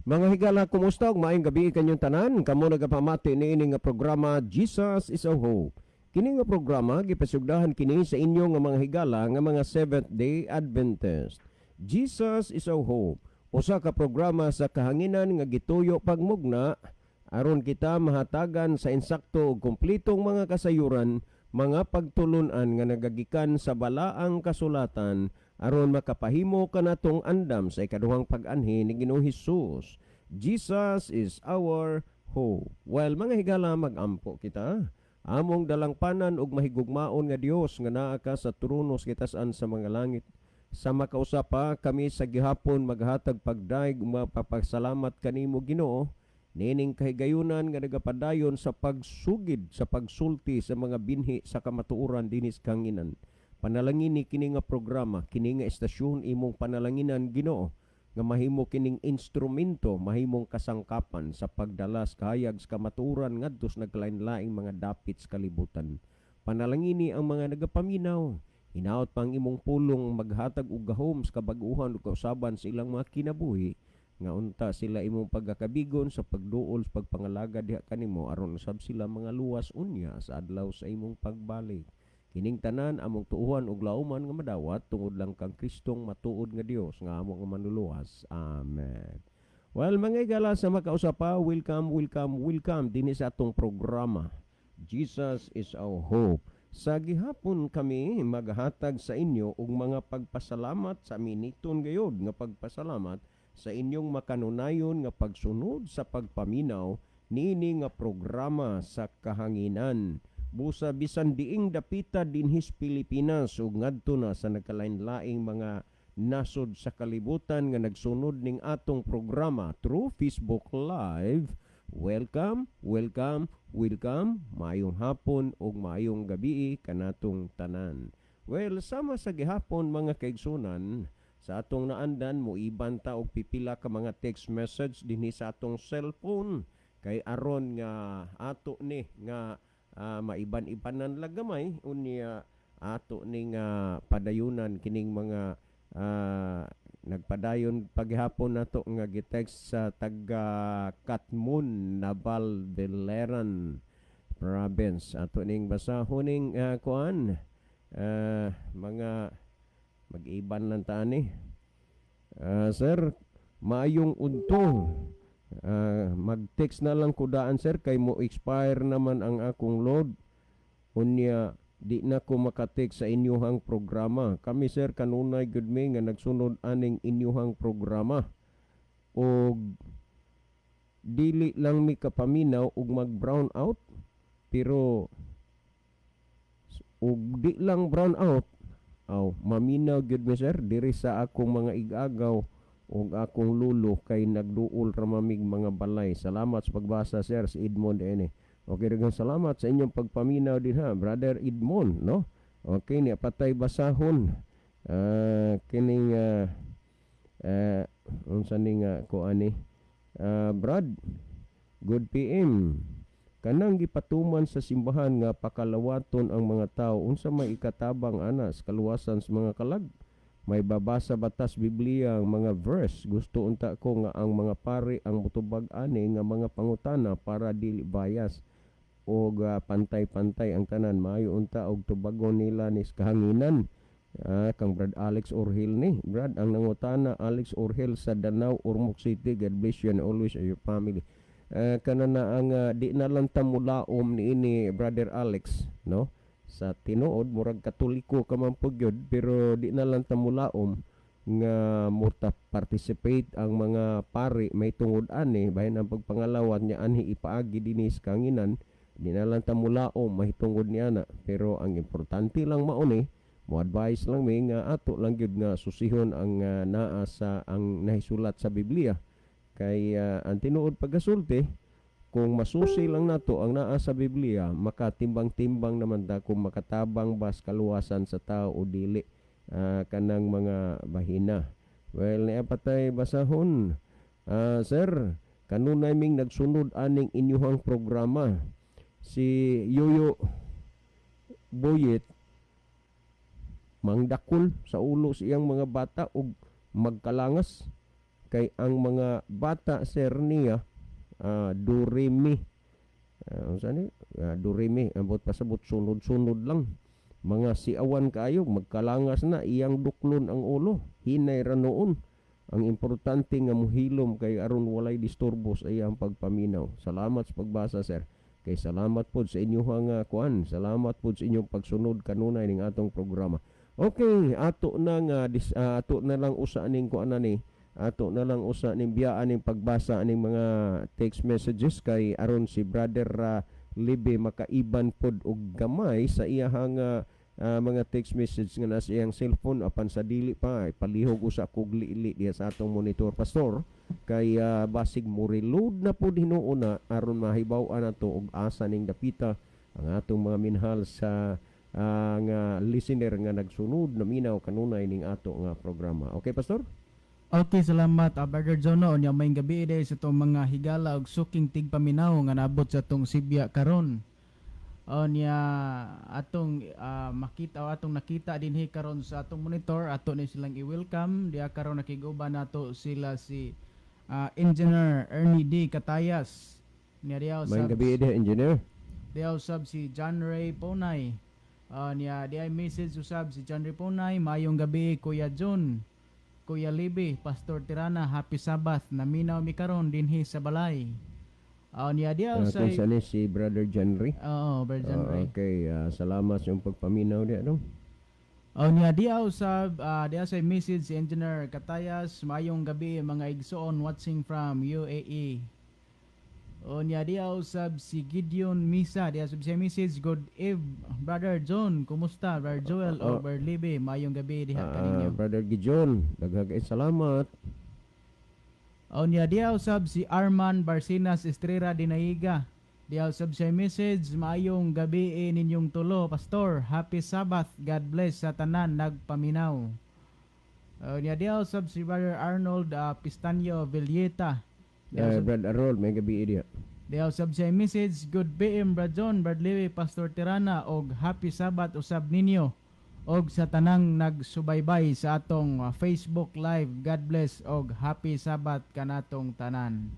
Mga higala, kumusta ug maayong gabi kanyong tanan? Kamo nagapamati niini nga programa, Jesus is Our Hope. Kini nga programa gipasugdahan kini sa inyo nga mga higala nga mga Seventh Day Adventist. Jesus is Our Hope. Usa ka programa sa kahanginan nga gituyo pagmugna aron kita mahatagan sa insakto ug kumpletong mga kasayuran, mga pagtulunan nga nagagikan sa balaang kasulatan aron makapahimo kanatong andam sa ikaduhang pag-anhi ni Ginoong Hesus. Jesus is our hope. Well, mga higala, magampo kita. Among dalangpanan ug mahigugmaon nga Dios nga naa ka sa trono sa kitasan sa mga langit. Sa makausa pa kami sa gihapon maghatag pagdayeg ug mapapasalamat kanimo, Ginoo, nining kahigayunan nga nagapadayon sa pagsugid sa pagsulti sa mga binhi sa kamatuoran dinhi sa kahanginan. Panalangini kini nga programa, kini nga estasyon imong panalanginan, Ginoo, nga mahimo kining instrumento, mahimong kasangkapan sa pagdala sa kahayag sa kamatuoran ngadto sa nagkalain-laing mga dapit sa kalibutan. Panalangini ang mga nagapaminaw. Hinaot pang imong pulong maghatag og gahom sa kabag-uhan ug kausaban sa ilang mga kinabuhi nga unta sila imong pagkakabigon sa pagduol sa pagpangalaga diha kanimo aron usab sila mga luwas unya sa adlaw sa imong pagbalik. Kining tanan among tuohan ug lauman nga madawat tungod lang kang Kristong matuod nga Dios nga among manluluwas. Amen. Well, mga higala, sa makausa pa, welcome, welcome, welcome dinhi sa atong programa, Jesus is Our Hope. Sa gihapon kami maghatag sa inyo og mga pagpasalamat sa miniton gayod nga pagpasalamat sa inyong makanunayon nga pagsunod sa pagpaminaw niini nga programa sa kahanginan. Busa bisan diing dapita dinhis Pilipinas ug ngadto na sa nagkalain-laing mga nasod sa kalibutan nga nagsunod ning atong programa through Facebook Live. Welcome, welcome, welcome. Maayong hapon ug maayong gabi kanatong tanan. Well, sama sa gihapon, mga kaigsunan, sa atong naandan moiban ta og pipila ka mga text message dinhi sa atong cellphone kay aron nga ato ni nga maiban-ibanan lang gamay, unya ato ni nga padayunan kining mga nagpadayon paghapon nato nga gitext sa taga Katmon, Naval Biliran Province. Ato ning basahon ning kuan, mga mag-iban lang ta ani. Sir, maayong udto. Mag-text na lang ko daan, sir, kay mo expire naman ang akong load. Unya di na ko makatext sa inyuhang programa. Kami, sir, kanunay gud mi nga nagsunod aning inyuhang programa. Og dili lang mi kapaminaw og mag brown out, pero og di lang brown out, aw maminaw gyud mi, sir, diri sa akong mga igagaw ug akong lulo kay nagduol ra mamig mga balay. Salamat sa pagbasa, sir, si Edmond ene. Okay, daghang salamat sa inyong pagpaminaw din ha, Brother Edmond, no? Okay, niya patay basahon. Kining unsa ni nga ko ani? Brad, good PM. Kanang gipatuman sa simbahan nga pakalawaton ang mga tao, unsa may ikatabang ana sa kaluwasan sa mga kalag? May babasa batas Biblia ang mga verse? Gusto unta ko nga ang mga pari ang mutubag ani nga mga pangutana para dili bias og pantay-pantay ang tanan. Maayo unta og tubagon nila ni sa kahanginan. Kang Brad Alex Orhil ni. Brad, ang nangutana Alex Orhil sa Danao, Ormoc City. God bless you and always your family. Kana na ang di na lang ta mulaom niini, Brother Alex, no? Sa tinuod murag Katoliko ka man po gyud, pero di na lang ta mulaom nga murta participate ang mga pari may tungod ani bahin ang pagpangalawat niya anhi ipaagi dinhi sa kahanginan. Di na lang ta mulaom mahitungod niya na, pero ang importante lang mao ni mo advise lang mi nga ato lang gyud nga susihon ang naa sa ang nahisulat sa Biblia kay ang tinuod pagkasulti, kung masusi lang nato ang naa sa Biblia, makatimbang-timbang naman ta kung makatabang ba sa kaluwasan sa tao o dili kanang mga bahina. Well, niya patay basahon. Sir, kanunay ming nagsunod aning inyuhang programa. Si Yoyo Boyet mangdakol sa ulo sa iyang mga bata og magkalangas. Kay ang mga bata, sir, niya durimi, unsa ni, durimi, ambot pasabot sunod-sunod lang, mga siawan kaayo, magkalangas na, iyang duklon ang ulo, hinay ra noon. Ang importante nga muhilom kay aron walay disturbo sa iyang pagpaminaw. Salamat sa pagbasa, sir. Kay salamat pod sa inyong nga kuan, salamat pod sa inyong pagsunod kanunay ning atong programa. Okay, ato na nga ato na lang usa ning kuan na ni, ato na lang usa ning biyaan ning pagbasa ning mga text messages kay aron si Brother Libe makaiban pod og gamay sa iyahang mga text message nga nasa iyang cellphone. Apan sa dili pa ay palihog usa kog liili diha sa atong monitor, Pastor, kay basig mo reload na pod hinuon na aron mahibaw-an nato og asa ning dapita ang atong mga minhal sa nga listener nga nagsunod na minaw kanunay ning ato nga programa. Okay, Pastor? Okay, salamat, Brother Jono. Unya maayong gabi diay sa atong mga higala og suking tigpaminaw nga naabot sa atong sibya karon. Unya atong makita o atong nakita dinhi karon sa atong monitor, ato ni silang i-welcome. Diha karon nakig-uban nato sila si Engineer Ernie D. Katayas. Niya diha Maayong usab gabi diha, Engineer. Diha usab si John Ray Ponay. Niya diha message usab si John Ray Ponay, "Maayong gabi, Kuya John, Kuya Libi, Pastor Tirana, Happy Sabbath. Naminaw mi karon dinhi sa balay." Niya diha Kung usay sa ni si Brother John Ray. Oo, Brother John Ray. Okay, salamat sa iyong pagpaminaw diha no. Oh, niya diha usab diha sa message si Engineer Katayas, "Maayong gabi, mga igsoon, watching from UAE." O niya diha usab si Gideon Misa, diha usab siya message, "Good eve, Brother John, kumusta, Brother Joel o Brother Libe, maayong gabi diha kaninyo." Brother Gideon, daghang kay salamat. O niya diha usab si Arman Barcinas Estrera Dinaiga. Diha usab siya message, "Maayong gabi ninyong tulo, Pastor. Happy Sabbath. God bless sa tanan nagpaminaw." O niya diha usab si Brother Arnold Pistanyo Villeta. Diha Brother Arnold, maayong gabi diha. Diha usab siya message, "Good PM, Brad John, Brad Lewy, Pastor Tirana, og Happy Sabbath usab ninyo og sa tanang nagsubaybay sa atong Facebook Live. God bless og Happy Sabbath kanatong tanan."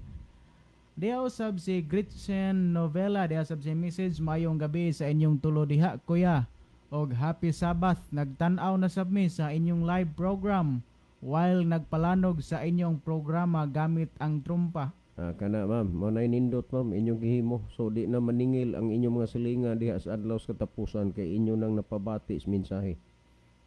Diha usab si Gretchen Novela, diha usab si message, "Maayong gabi sa inyong tulo diha, kuya, og Happy Sabbath. Nagtan-aw na sab mi sa inyong live program while nagpalanog sa inyong programa gamit ang trumpa." Kana ma'am, mo nay nindot, ma'am, inyong gihimo. So di na maningil ang inyong mga silinga diha sa adlaw sa katapusan kay inyo nang napabati sa mensahe.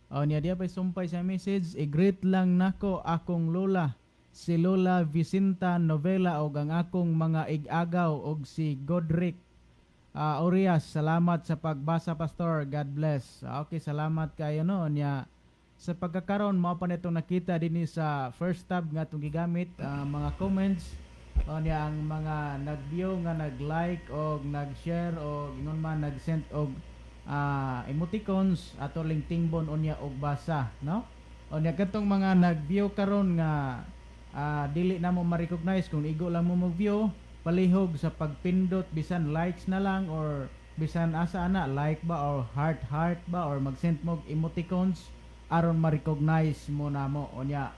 O niya diya pa'y sumpay sa message, "I-greet lang nako akong lola, si Lola Vicinta Novela, og ang akong mga ig-agaw og si Godric Orias. Salamat sa pagbasa, Pastor. God bless." Okay, salamat kayo no. Niya sa pagkakaron mao pa nitong nakita dinhi sa first tab nga atong gigamit, mga comments. O niya ang mga nag-view nga nag-like og nag-share og ingon man nag-send og emoticons, ato ling tingbon unya og basa no. O niya katong mga nag-view karon nga dili na mo ma-recognize, kung igo lang mo mag-view, palihog sa pagpindot bisan likes na lang or bisan asa ana, like ba or heart heart ba or mag-send mo og emoticons aron ma-recognize mo namo. Unya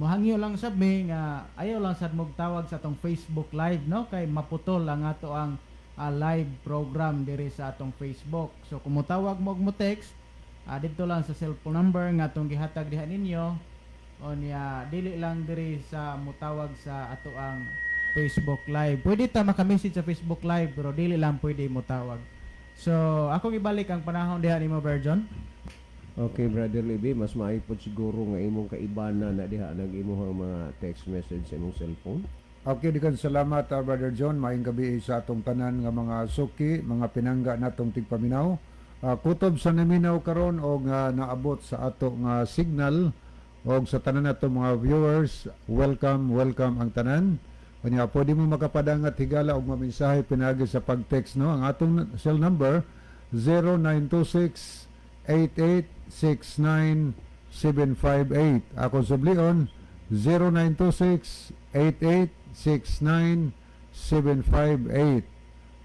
mohangyo lang sab mi nga ayaw lang sad mo tawag sa atong Facebook Live no, kay maputol ang ato ang live program diri sa atong Facebook. So kung motawag mo og mo text, didto lang sa cellphone number nga atong gihatag diha ninyo. O niya dili lang diri sa motawag sa ato ang Facebook Live. Pwede ta maka-message sa Facebook Live pero dili lang pwede motawag. So akong ibalik ang panahon diha nimo, Virgin. Okay, Brother Libby, mas maayo pod siguro nga imong kaibana na diha nag imong mga text message sa imong cellphone. Okay, dikan salamat, Brother John. Maayong gabi sa atong tanan nga mga suki, mga pinangga natong tigpaminaw. Kutob sa naminaw karon og naabot sa ato nga signal og sa tanan nato mga viewers, welcome, welcome ang tanan. Unya pwede mo makapadangat, higala, og mamensahe pinaagi sa pag-text no. Ang atong cell number 0926 8869 758. Ako sublion 0926 8869 758.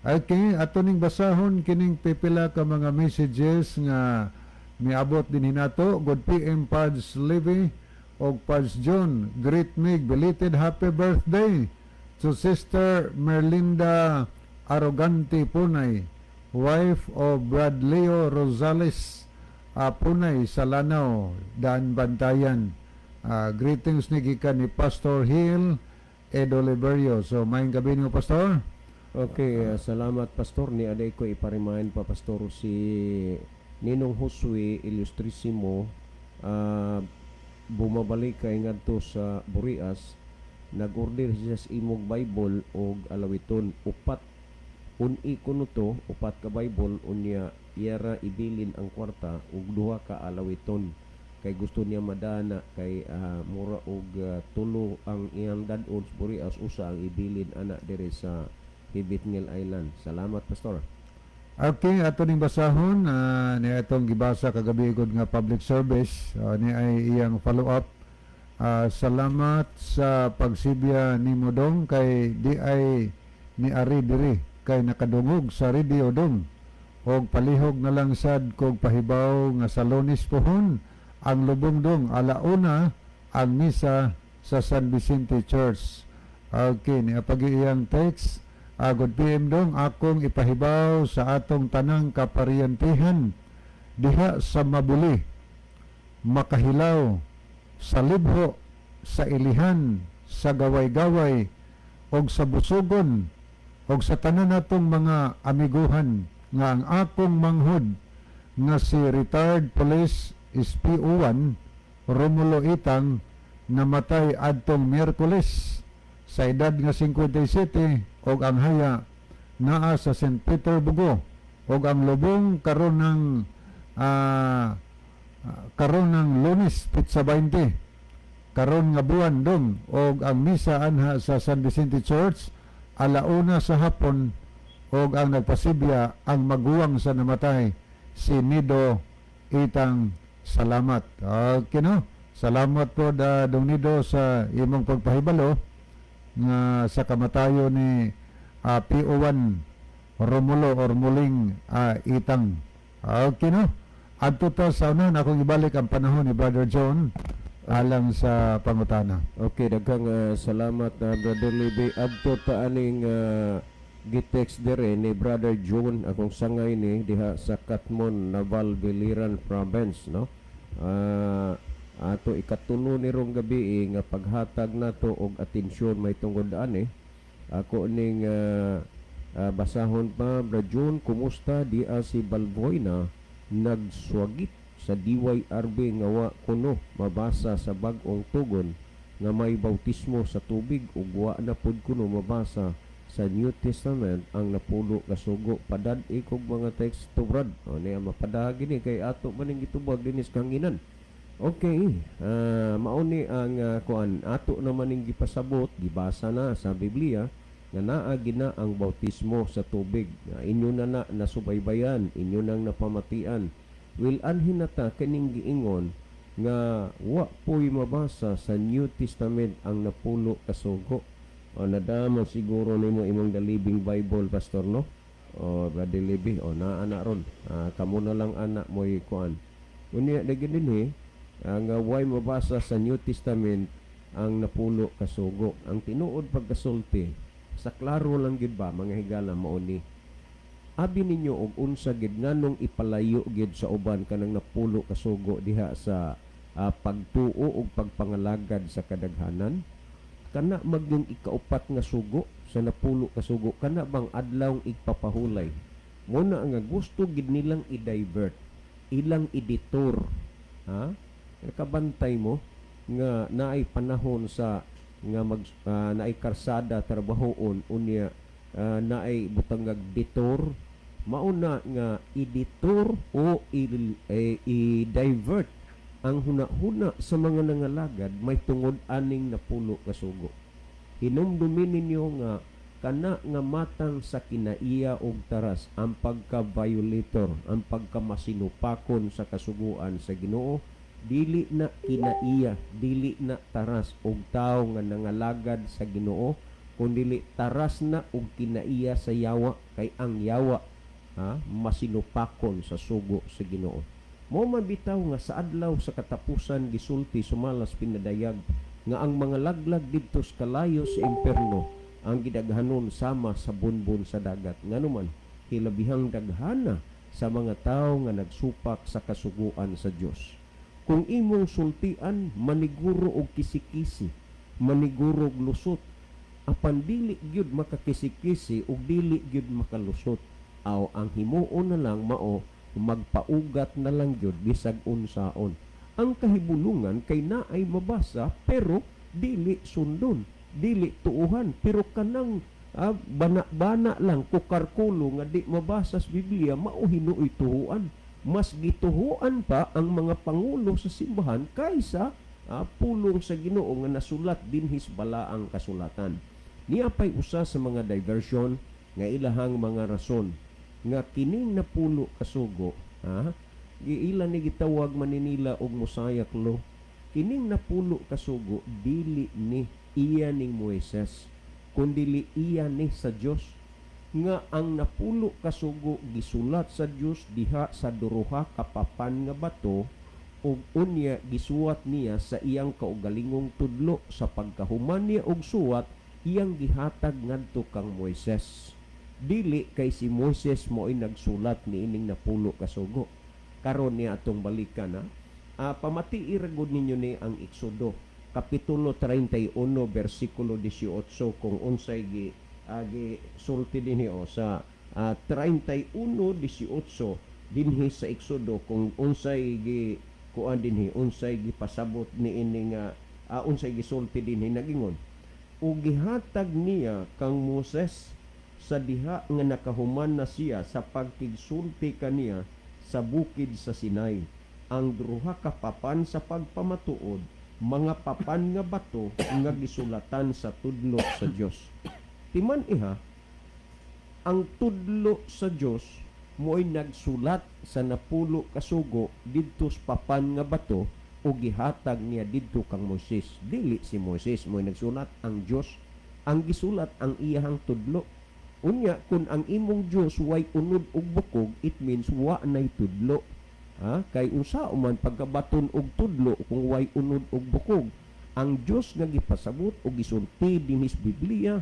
Okay, ato ning basahon kining pipila ka mga messages nga miabot din hinato. Good PM, Pods Levy. Og Paz John, greet me belated happy birthday to Sister Merlinda Arrogante Punay, wife of Brad Leo Rosales Punay sa Lanao, Daan Bantayan. Greetings ni gikan ni Pastor Hill Ed Oliverio. So, maayong gabii nimo, Pastor. Okay, salamat, Pastor. Ni aday ko ipa-remind pa, Pastor, si Ninong Josue Illustrissimo, bumabalik kay ngadto sa Burias, nag-order siya sa imong Bible og alawiton, upat uni kuno to, upat ka Bible. Unya iyara ibilin ang kwarta ug duha ka alawiton kay gusto niya madana kay mura og tulo ang iyang dad-on sa Burias, usa ang ibilin ana diri sa Hibitngil Island. Salamat, Pastor. Okay, ato ning basahon ni atong gibasa kagabi gud nga public service, ni ay iyang follow up. Salamat sa pagsibya nimo dong kay di ay ni ari diri kay nakadungog sa radio dong, og palihog na lang sad kog pahibaw nga sa Lunes pohon ang lubong dong, alauna ang misa sa San Vicente Church. Okay, ni apagi iyang text. Good PM dong, akong ipahibaw sa atong tanang kaparyantihan diha sa Mabuli, Makahilaw, sa Libho, sa Ilihan, sa Gaway-Gaway, og sa Busugon, og sa tanan natong mga amiguhan nga ang akong manghod nga si retired police SPO1 Romulo Itang namatay adtong Miyerkules sa edad nga 57 og ang haya naa sa St. Peter Bugo og ang lubong karon ng Lunes pitsa 20 karon nga buwan dong, og ang misa anha sa San Vicente Church alauna sa hapon, og ang nagpasibya ang maguwang sa namatay, si Nido Itang. Salamat. Okay, no? Salamat po da Dong Nido sa imong pagpahibalo nga sa kamatayon ni PO1 Romulo or Muling Itang. Okay, no? Adto ta sa unan, akong ibalik ang panahon ni Brother John alang sa pangutana. Okay, daghang salamat na, Brother Libby. Adto ta aning gitext dire ni Brother John, akong sangay ni diha sa Katmon, Naval, Biliran Province, no? Ato ikatulo ni rong gabi nga paghatag nato og atensyon may tungod ani. Ako ning basahon pa. Brother John, kumusta dia si Balboyna nagswagit sa DYRB nga wa kuno mabasa sa Bag-ong Tugon nga may bautismo sa tubig ug wa na pud kuno mabasa sa New Testament ang napulo ka sugo. Padad ikog mga teksto, brad. O niya mapadagi ni kay ato maning gitubag dinis kanginan. Okay, mao ni ang kuan ato naman ning gipasabot, gibasa na sa Biblia nga naa gina ang bautismo sa tubig. Nga inyo na na nasubaybayan, inyo nang napamatian. Will anhin na ta kining giingon nga wa po'y mabasa sa New Testament ang napulo ka sugo. O nadamo siguro nimo imong The Living Bible, Pastor, no? O Brother Libby, o naa na ron. Kamo na lang ana mo'y kuan. Unya lagi dinhi ang way mabasa sa New Testament ang napulo ka sugo. Ang tinuod pagkasulti sa klaro lang gid ba, mga higala, mao ni. Abi ninyo og unsa gid nganong ipalayo gid sa uban kanang napulo ka sugo diha sa pagtuo ug pagpangalagad sa kadaghanan? Kana magyung ikaupat nga sugo sa napulo ka sugo, kana bang adlawng igpapahulay, muna nga gusto gid nilang i-divert, ilang i-detour, ha? Nakabantay mo nga naay panahon sa nga mag naay karsada trabahoon, unya naay butangag detour, mauna nga i-detour o i-divert ang huna-huna sa mga nangalagad may tungod aning napulo ka sugo. Hinumdumin ninyo nga kana nga matang sa kinaiya og taras, ang pagka-violator, ang pagkamasinupakon sa kasuguan sa Ginoo, dili na kinaiya, dili na taras og tawo nga nangalagad sa Ginoo, kundili taras na og kinaiya sa yawa, kay ang yawa, ha, masinupakon sa sugo sa Ginoo. Mao man bitaw nga sa adlaw sa katapusan gisulti sumalas pinadayag nga ang mga laglag didto sa kalayo sa imperno ang gidaghanon sama sa bunbon sa dagat. Ngano man hilabihang daghana sa mga tawo nga nagsupak sa kasuguan sa Dios. Kung imong sultian, maniguro og kisikisi, maniguro og lusot, apan dili gyud makakisikisi ug dili gyud makalusot. Aw ang himuon na lang mao magpaugat na lang gyud bisag unsaon. Ang kahibulungan kay naay mabasa pero dili sundon, dili tuuhan, pero kanang bana-bana lang kukarkulo nga di mabasa sa Biblia mao hinuoy tuhuan. Mas gituhuan pa ang mga pangulo sa simbahan kaysa pulong sa Ginoo nga nasulat dinhi sa balaang kasulatan. Niya pay usa sa mga diversion nga ilahang mga rason nga kining napulo kasugo, ha, giila ni gitawag maninila og Mosaic Law. Kining napulo kasugo dili ni iya ning Moises, kundili iya ni sa Dios, nga ang napulo kasugo gisulat sa Dios diha sa duruha ka papan nga bato ug unya gisuwat niya sa iyang kaugalingong tudlo. Sa pagkahuman niya og suwat, iyang gihatag ngadto kang Moises. Dili kay si Moises mo'y nagsulat niining napulo kasugo. Karon niya atong balikan, ha. Pamatii ra gud ninyo ni ang Exodo kapitulo 31 bersikulo 18 kung unsay gi sulti dinhi o sa 31:18 dinhi sa Exodo, kung unsay gi kuan dinhi, unsay gipasabot niini nga unsay gisulti dinhi. Nagingon, "Ug gihatag niya kang Moses sa diha nga nakahuman na siya sa pagkigsulti kaniya sa bukid sa Sinai, ang duha ka papan sa pagpamatuod, mga papan nga bato nga gisulatan sa tudlo sa Dios." Timan iha, ang tudlo sa Dios mo'y nagsulat sa napulo kasugo didto sa papan nga bato ug gihatag niya didto kang Moises. Dili si Moises mo'y nagsulat, ang Dios ang gisulat ang iyahang tudlo. Unya kun ang imong Dios way unod og bukog, it means wa nay tudlo. Ha? Kay unsa man pagkabaton og tudlo kung way unod og bukog? Ang Dios nga gipasabot og gisulti dinhi sa Biblia,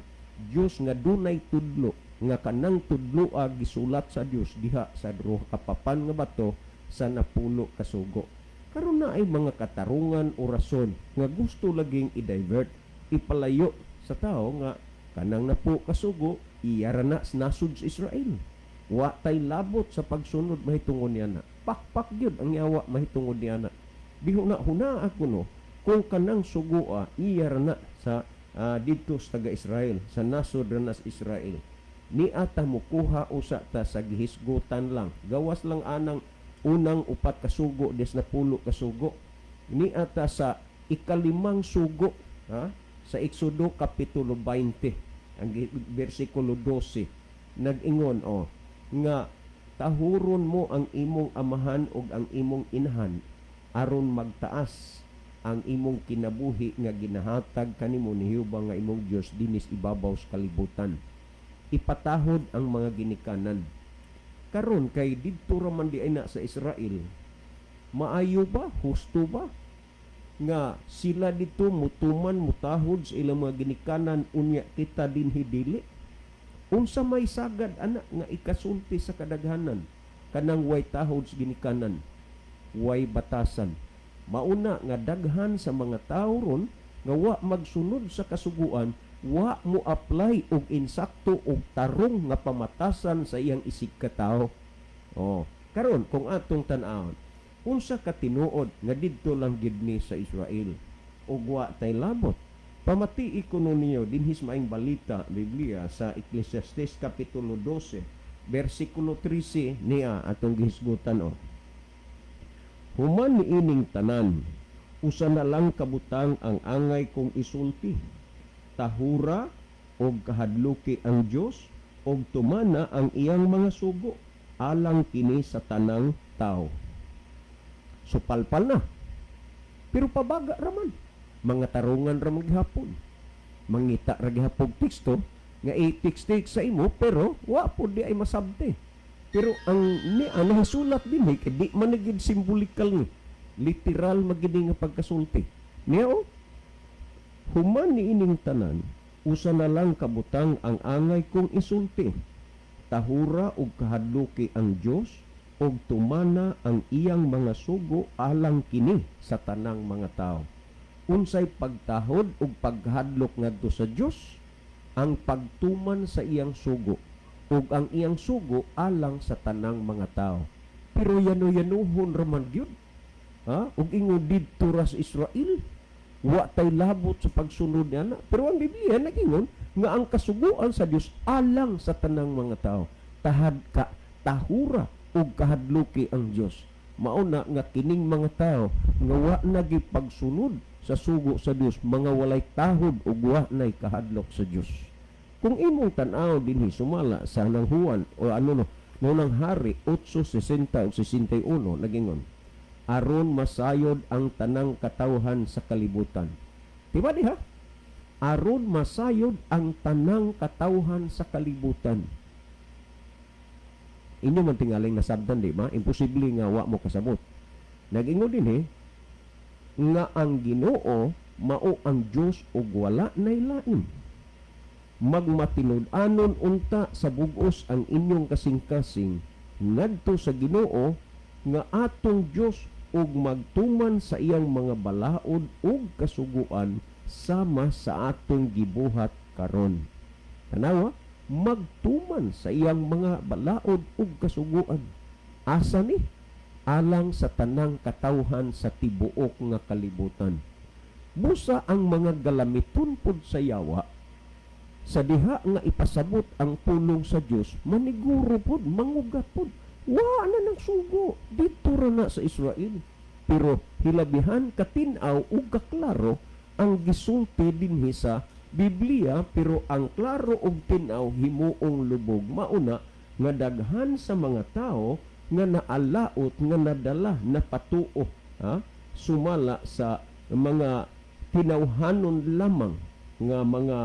Dios nga dunay tudlo, nga kanang tudloa gisulat sa Dios diha sa duha ka papan nga bato sa napulo kasugo. Karon na ay mga katarungan o rason nga gusto laging i-divert, ipalayo sa tao nga kanang napulo kasugo iyara na sa nasod sa Israel. Wa tay labot sa pagsunod mahitungod niya na. Pakpak gyud ang yawa mahitungod niya na. Bihuna huna ako no kung kanang sugoa iyara na sa didto sa taga Israel, sa nasod ra na sa Israel. Ni ata mukuha usa ta sa gihisgutan lang. Gawas lang anang unang upat kasugo des napulo kasugo. Ni ata sa ikalimang sugo, ha, sa Exodo kapitulo 20 ang bersikulo 12, nag-ingon o nga tahuron mo ang imong amahan ug ang imong inahan aron magtaas ang imong kinabuhi nga ginahatag kanimo ni Jehova nga imong Dios dinis ibabaw sa kalibutan. Ipatahod ang mga ginikanan. Karon kay didto ra man di ay na sa Israel, maayo ba, husto ba nga sila dito mutuman mutahod sa ilang mga ginikanan, unya kita dinhi dili? Unsa may sagad ana nga ikasulti sa kadaghanan, kanang way tahod sa ginikanan, way batasan? Mauna nga daghan sa mga tawo ron nga wa magsunod sa kasuguan, wa mo apply og insakto og tarong nga pamatasan sa iyang isig katawo. Oh, karon kung atong tan-awon, unsa ka tinuod nga didto lang gid ni sa Israel ug wa tay labot? Pamatii kuno niyo dinhi sa Maayong Balita Biblia sa Ecclesiastes kapitulo 12 bersikulo 13 niya atong gihisgutan o. "Human niining tanan, usa na lang kabutang ang angay kong isulti: tahura og kahadluki ang Dios og tumana ang iyang mga sugo, alang kini sa tanang tao." So palpal na. Pero pabaga raman. Mga tarungan ra man gihapon. Mangita ra gihapon teksto nga i-text sa imo pero wa pud di ay masabti. Pero ang ni ang nahisulat dinhi kay di man na gyud symbolical ni. Literal man gyud nga pagkasulti. Niya oh, human niining tanan, usa na lang kabutang ang angay kong isulti. Tahura og kahadluki ang Dios og tumana ang iyang mga sugo alang kini sa tanang mga tao. Unsay pagtahod ug paghadlok ngadto sa Dios? Ang pagtuman sa iyang sugo ug ang iyang sugo alang sa tanang mga tao. Pero yano-yanuhon raman gyud. Ha? Ug ingon didto ra sa Israel, wa tay labot sa pagsunod niya na. Pero ang Biblia nagingon nga ang kasuguan sa Dios alang sa tanang mga tao. Tahad ka tahura ug kahadluki ang Dios. Mao na nga kining mga tao nga wa na gipagsunod sa sugo sa Dios, mga walay tahod ug wa nay kahadlok sa Dios. Kung imong tan-aw dinhi sumala sa nang Juan o ano no, nunang Hari 8:60 ug 61, nagingon aron masayod ang tanang katawhan sa kalibutan. Diba diha? Aron masayod ang tanang katawhan sa kalibutan. Inyo man tingaling nasabtan, di ba? Imposible nga wa mo kasabot. Nagingon dinhi nga ang Ginoo mao ang Dios ug wala nay lain. Magmatinud-anon unta sa bugos ang inyong kasing-kasing ngadto sa Ginoo nga atong Dios ug magtuman sa iyang mga balaod ug kasuguan sama sa atong gibuhat karon. Tanawa, magtuman sa iyang mga balaod ug kasuguan. Asa ni? Alang sa tanang katawhan sa tibuok nga kalibutan. Busa ang mga galamiton pod sa yawa sa diha nga ipasabot ang pulong sa Dios, maniguro pod, mangugat pod. Wa na nang sugo didto ra na sa Israel. Pero hilabihan katin-aw ug kaklaro ang gisulti dinhi sa Biblia, pero ang klaro ug tin-aw himuong lubog. Mauna nga daghan sa mga tao nga naalaot, nga nadala, napatuo, ha, sumala sa mga tinawhanon lamang nga mga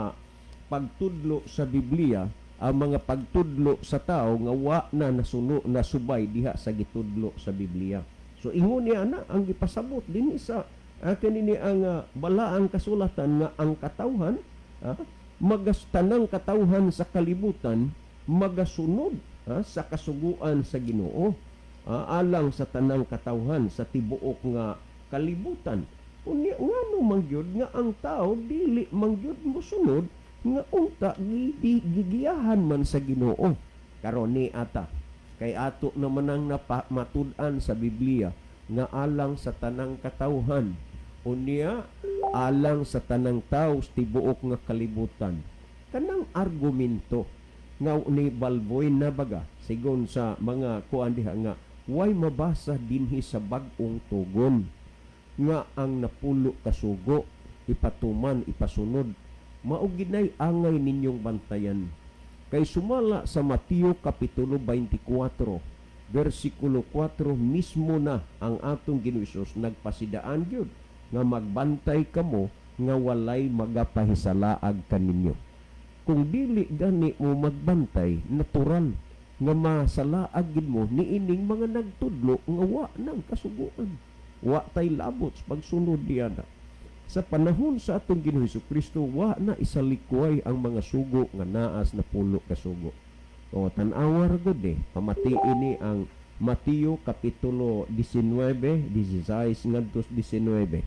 pagtudlo sa Biblia, ang mga pagtudlo sa tao nga wa na nasuno nasubay diha sa gitudlo sa Biblia. So ingon niya na ang gipasabot dinhi sa kanini ang balaang kasulatan nga ang katawhan, magastanang katawhan sa kalibutan magasunod sa kasuguan sa Ginoo, alang sa tanang katawhan sa tibuok nga kalibutan. Unya ngano man gyud nga ang tao dili man gyud mosunod nga unta gigiyahan man sa Ginoo? Karon ni ata kay ato naman ang matud-an sa Biblia nga alang sa tanang katawhan, unya alang sa tanang tawo sa tibuok nga kalibutan. Kanang argumento nga ni Balboy na baga sigon sa mga kuan diha nga way mabasa dinhi sa Bag-ong Tugon nga ang napulo kasugo ipatuman, ipasunod, mao ginay angay ninyong bantayan. Kay sumala sa Mateo kapitulo 24 versikulo 4 mismo na ang atong Ginoo Hesus nagpasidaan gyud nga magbantay kamo nga walay magapahisalaag kaninyo. Kung dili gani mo magbantay, natural nga masalaag gid mo niining mga nagtudlo nga wa nang kasuguan, wa tay labot sa pagsunod diana. Sa panahon sa atong Ginoo Kristo, wa na isalikway ang mga sugo nga naas na pulo ka sugo. O tan-awa ra gud eh. Pamatiin ni ang Mateo kapitulo 19, 16 ngadto 19.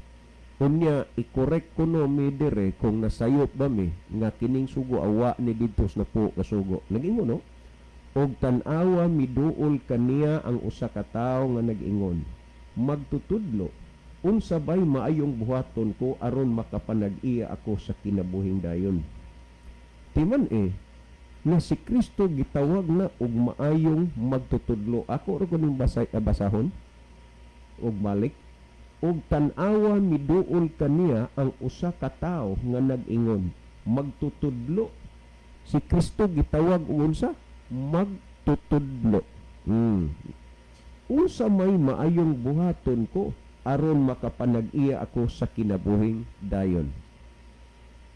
Unya i-correct ko no mi dire kung nasayop ba mi nga kining sugo awa ni didto sa napulo ka sugo. Nagingon no? Og tan-awa, miduol kaniya ang usa ka tawo nga nag-ingon, "Magtutudlo, unsa bay maayong buhaton ko aron makapanag-iya ako sa kinabuhing dayon?" Timan eh nga si Kristo gitawag na og maayong magtutudlo. Ako ra kuning basahon og balik. Og tan-awa, miduol kaniya ang usa ka tawo nga nag-ingon, "Magtutudlo." Si Kristo gitawag og unsa? Magtutudlo. "Unsa may maayong buhaton ko aron makapanag-iya ako sa kinabuhing dayon?"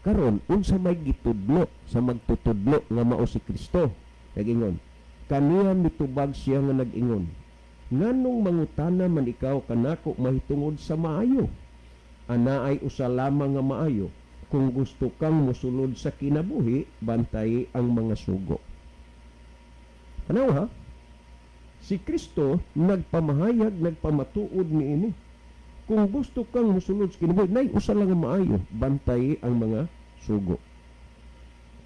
Karon, unsa may gitudlo sa magtutudlo nga mao si Kristo? Nagingon, Kaniya mitubag siya nga nag-ingon, "Nganong mangutana man ikaw kanako mahitungod sa maayo? Anaay usa lamang nga maayo. Kung gusto kang mosulod sa kinabuhi, bantay ang mga sugo." Tanaw ha? Si Kristo nagpamahayag, nagpamatuod niini. Kung gusto kang mosulod sa kinabuhi, nay usa lang nga maayo, bantay ang mga sugo.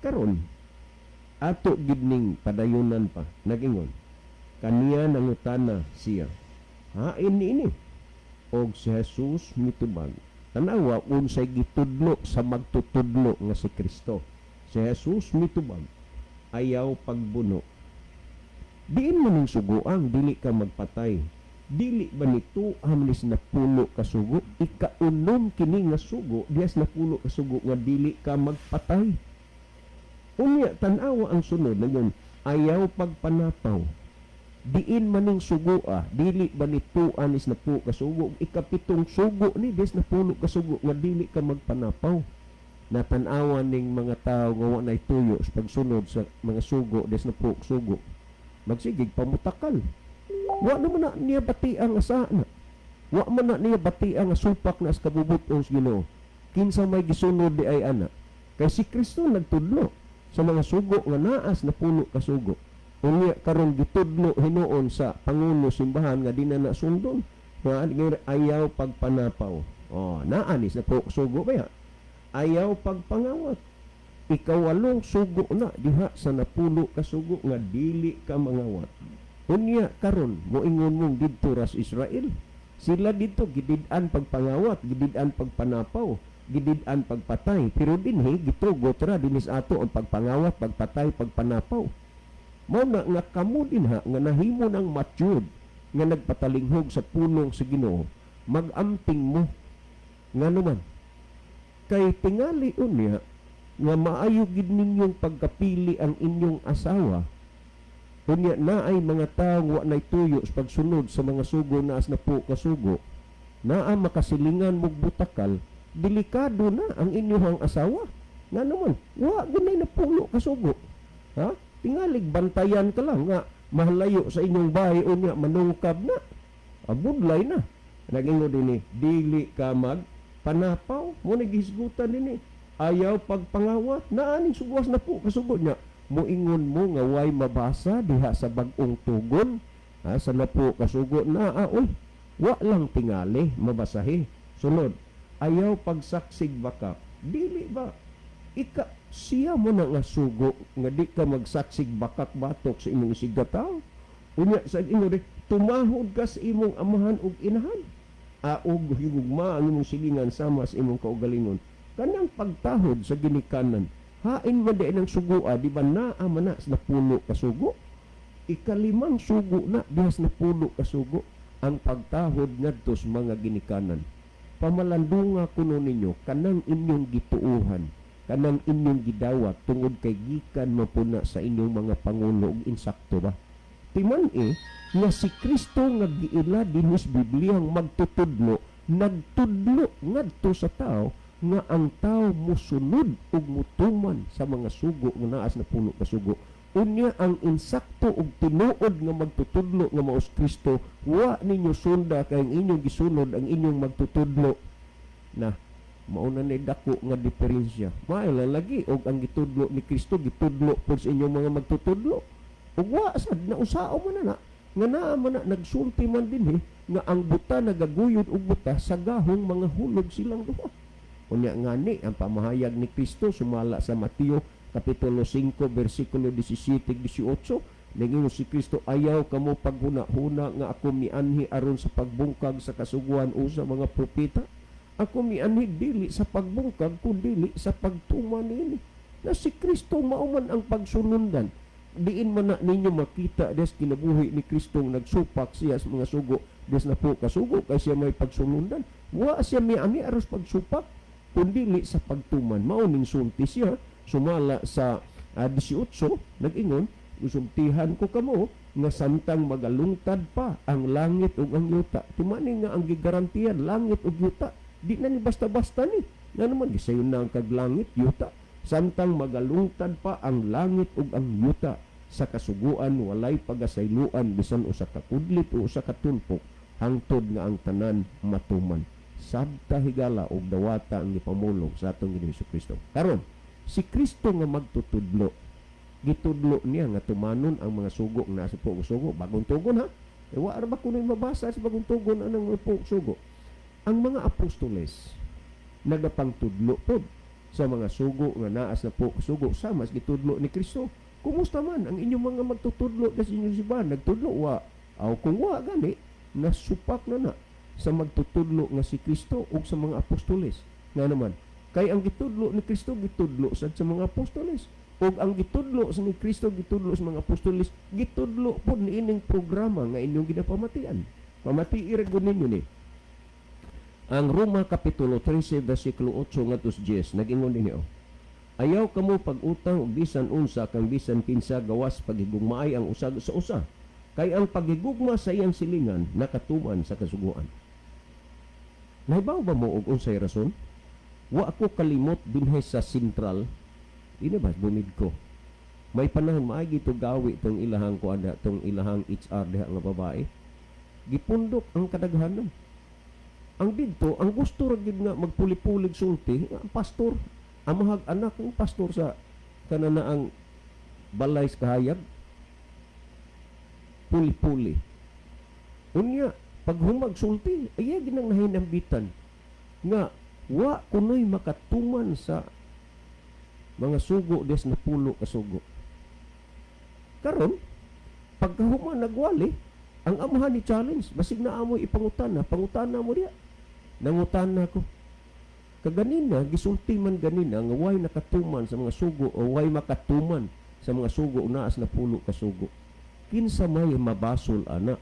Karon, ato gid ning padayonan pa, nagingon. Kaniya nangutana siya, "Hain niini?" Og si Jesus mitubag. Tanawa unsay gitudlo sa magtutudlo nga si Kristo. Si Jesus mitubag, "Ayaw pagbuno. Diin man ning sugoang dili ka magpatay? Dili ba nito amlis 10 ka sugo? Ikaunom kini nga sugo, diyas 10 ka sugo nga dili ka magpatay." Unya tan-awa ang sunod na yun, "Ayaw pagpanapaw. Diin man ning sugoa, dili ba nito anis 10 ka sugo? Ikapitong sugo ni diyas 10 ka sugo nga dili ka magpanapaw." Natanawa ning mga tao nga wa nay tuyo sa pagsunod sa mga sugo, diyas 10 ka sugo. Magsigig pamutakal. Wa naman na niya batiang asa na. Wa man na niya batiang nga supak na sa kabubut-on sa Ginoo. Kinsa may gisunod di ay ana? Kay si Kristo nagtudlo sa mga sugo nga naas 10 ka sugo. Unya karon gitudlo hinuon sa pangulo simbahan nga di na nasundon. Nga ayaw pagpanapaw. Oh, naa ni sa sugo ba ya? Ayaw pagpangawat. Ikawalong sugo na diha sa 10 ka sugo nga dili ka mangawat. Unya karon moingon mong didto ras Israel. Sila didto gidid-an pagpangawat, gidid-an pagpanapaw, gidid-an pagpatay. Pero dinhi gitugot ra dinis ato ang pagpangawat, pagpatay, pagpanapaw. Mao na nga kamo dinha nga nahimo ng matured nga nagpatalinghog sa pulong sa Ginoo, magamping mo ngano man kay tingali unya nga maayo gid ninyong pagkapili ang inyong asawa. Unya naay mga tawo wa nay tuyo sa pagsunod sa mga sugo naas 10 ka sugo, naa makasilingan mog butakal, delikado na ang inyong asawa. Ngano man wa gunay 10 ka sugo. Ha? Tingalig bantayan ka lang nga mahalayo sa inyong bahay, unya manungkab na, abudlay na. Nagingon dinhi, dili ka magpanapaw. Mo naghisgutan dinhi, ayaw pagpangawat. Naaning suguas 10 ka sugo niya. Moingon mo nga way mabasa diha sa bag-ong tugon, ha, sa 10 ka sugo naa, oy, wa lang tingali mabasahi. Sunod, ayaw pagsaksig baka. Dili ba ika siya mo na nga sugo nga di ka magsaksig bakak batok sa imong isigataw? Unya sa ingon di, tumahod ka sa imong amahan ug inahan, aog higugma ang imong silingan sama sa imong kaugalingon. Kanang pagtahod sa ginikanan, hain man di ang sugoa, di ba naa man na sa 10 ka sugo? Ikalimang sugo na dihas 10 ka sugo ang pagtahod ngadto sa mga ginikanan. Pamalandunga kuno ninyo kanang inyong gituohan, kanang inyong gidawat, tungod kay gikan mapuna sa inyong mga pangulo ug insakto ba. Timan-i nga si Kristo nga giila dinhis Bibliang magtutudlo, nagtudlo ngadto sa tao nga ang tao musunod ug mutuman sa mga sugo nga naas 10 ka sugo. Unya ang insakto ug tinuod nga magtutudlo nga maos Kristo, wa ninyo sunda kay ang inyong gisunod ang inyong magtutudlo. Na mauna ni dako nga diferensya. Maayo lang lagi og ang gitudlo ni Kristo gitudlo pud sa inyong mga magtutudlo. Ug wa sad nausao man na nga naa man na nagsulti man dinhi nga ang buta nagaguyod og buta sa gahong mga hulog silang duha. Unya ngani ang pamahayag ni Kristo sumala sa Mateo kapitulo 5 bersikulo 17-18, ningingon si Kristo, ayaw kamo paghuna-huna nga ako mianhi aron sa pagbungkag sa kasuguan o sa mga propeta. Ako mianhi dili sa pagbungkag kundili sa pagtuman niini. Na si Kristo mao man ang pagsunundan. Diin man na ninyo makita des kinabuhi ni Kristo nagsupak siya sa mga sugo, des 10 ka sugo kay siya may pagsunundan. Wa siya mianhi aros pagsupak kundili sa pagtuman. Mao ning sulti siya sumala sa 18, nag-ingon, usultihan ko kamo nga samtang magalungtad pa ang langit ug ang yuta. Tumani nga ang gigarantiyan langit ug yuta. Di na ni basta-basta ni. Nga naman gisayon na ang kaglangit yuta. Samtang magalungtad pa ang langit ug ang yuta, Sa kasuguan walay pagasayloan bisan usa ka kudlit o usa ka tulpok hangtod nga ang tanan matuman. Sabta, higala og dawata ang gipamulong sa atong Ginoong Kristo. Karon, si Kristo nga magtutudlo, gitudlo niya nga tumanon ang mga sugo nga naa sa puong sugo. Bagong Tugon ha. E wa ra ba kuno'y mabasa sa Bagong Tugon anang mga puong sugo? Ang mga apostoles nagapangtudlo pod sa mga sugo nga naa sa puong sugo sama sa gitudlo ni Kristo. Kumusta man ang inyong mga magtutudlo sa inyong simbahan? Nagtudlo wa? Aw, kung wa gani, nasupak na na sa magtutudlo nga si Kristo ug sa mga apostoles. Nga naman, kay ang gitudlo ni Kristo gitudlo sad sa mga apostoles. Ug ang gitudlo sa ni Kristo gitudlo sa mga apostoles, gitudlo pod niining programa nga inyong ginapamatian. Pamatii ra gud ninyo ni. Ang Roma Kapitulo 13 versikulo 8 ngadto sa 10 nag-ingon dinhi oh. Ayaw kamo pag-utang og bisan unsa kang bisan kinsa gawas paghigugmaay ang usa sa usa. Kay ang paghigugma sa iyang silingan nakatuman sa kasuguan. Nahibaw ba mo og unsay rason? Wa ako kalimot dinhi sa Sentral. Dili ba bumid ko? May panahon maagi to gawi tong ilahang kuan tong ilahang HR diha nga babae. Gipundok ang kadaghanan. Ang didto, ang gusto ra gid nga magpuli-pulig sulti, ang pastor, amahag anak ng pastor sa kananaang balay sa kahayag, puli-puli. Unya, pag humag sulti, ay ginang nahinambitan nga wa kunoy makatuman sa mga sugo des na pulo ka sugo. Karon, pagkahuman nagwali, ang amahan ni challenge, basig na amoy ipangutana, pangutana mo diya. Nangutana ko. Kaganina, gisulti man ganina nga way nakatuman sa mga sugo o way makatuman sa mga sugo naas na pulo ka sugo. Kinsa may mabasol ana?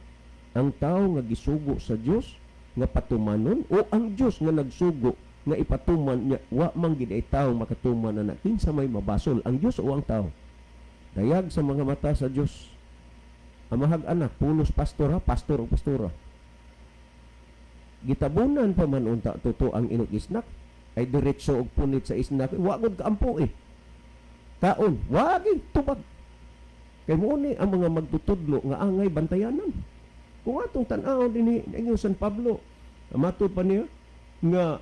Ang tao nga gisugo sa Dios nga patumanon o ang Dios nga nagsugo nga ipatuman niya? Wa man gid ay tao makatuman ana. Kinsa may mabasol, ang Dios o ang tao? Dayag sa mga mata sa Dios. Amahag anak, pulos pastor ha, pastor o pastora. Gitabunan pa man unta totoo ang inog isnak ay diretso og punit sa isnak, wa gud kaampo eh. Kaon, wa gid tubag. Kay mo ni ang mga magtutudlo nga angay bantayanan. Kung atong tan-awon dinhi ingon San Pablo, matud pa niya nga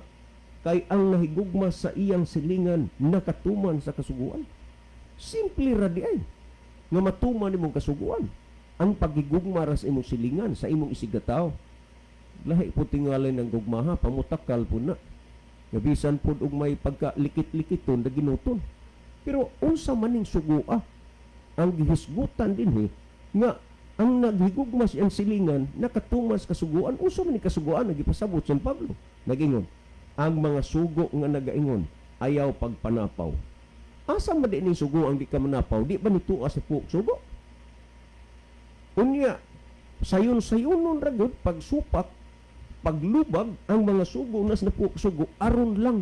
kay ang nahigugma sa iyang silingan nakatuman sa kasuguan. Simple ra di ay nga matuman nimong kasuguan. Ang pagigugma ra sa imong silingan, sa imong isigataw. Lahi po tingali ng gugmaha, pamutakal po na. Gabisan po og may pagka likit-likiton na ginuton. Pero unsa maning sugua ang gihisgutan dinhi nga ang naghigugma siyang silingan nakatuman sa kasuguan? Unsa man ni kasuguan nga gipasabot San Pablo? Nagingon ang mga sugo nga nagaingon ayaw pagpanapaw. Asa man di ning sugo ang di ka manapaw? Di ba nituo sa puok sugo? Unya sayon-sayonon ra gyud pagsupak, paglubag ang mga sugo nas na puok sugo aron lang